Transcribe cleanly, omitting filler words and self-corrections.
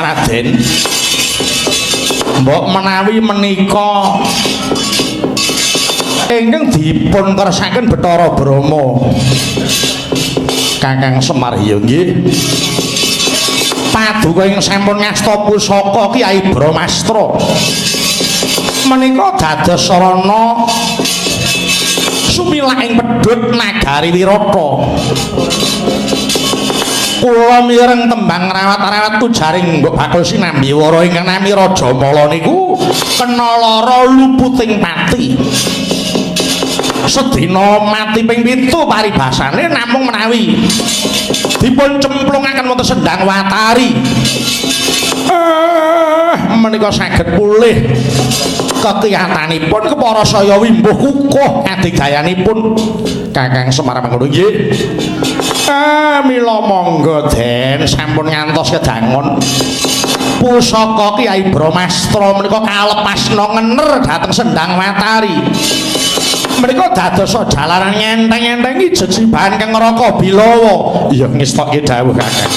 Raden. Mbok menawi menika ingkang dipun kersakaken Bathara Brahma. Kakang Semar iya nggih. Paduka ingkang sampun ngasta pusaka Kyai Brahmastra. Menika dados sarana sumilak ing pedhut nagari Wirata. Kula mireng tembang rawat-rawat ujaring Mbok Bakul Sinambi Wara ingkang nami Rajamala niku kena lara luputing pati. Sedina mati ping 7 paribasane namung menawi dipun cemplungaken wonten Sendang Watari. Menika saged pulih kekiyatanipun kepara saya wimbuh kukuh adigayanipun. Kakang Semar mangkono nggih. Mila monggo Den sampun ngantos kedangon. Pusaka Kyai Brahmastra menika kalepasna ngener dhateng Sendang Watari. Menika dados jalaran ngenteng-entengi jejibahan kang neraka Bilawa. Iya ngestokke dawuh Kakang.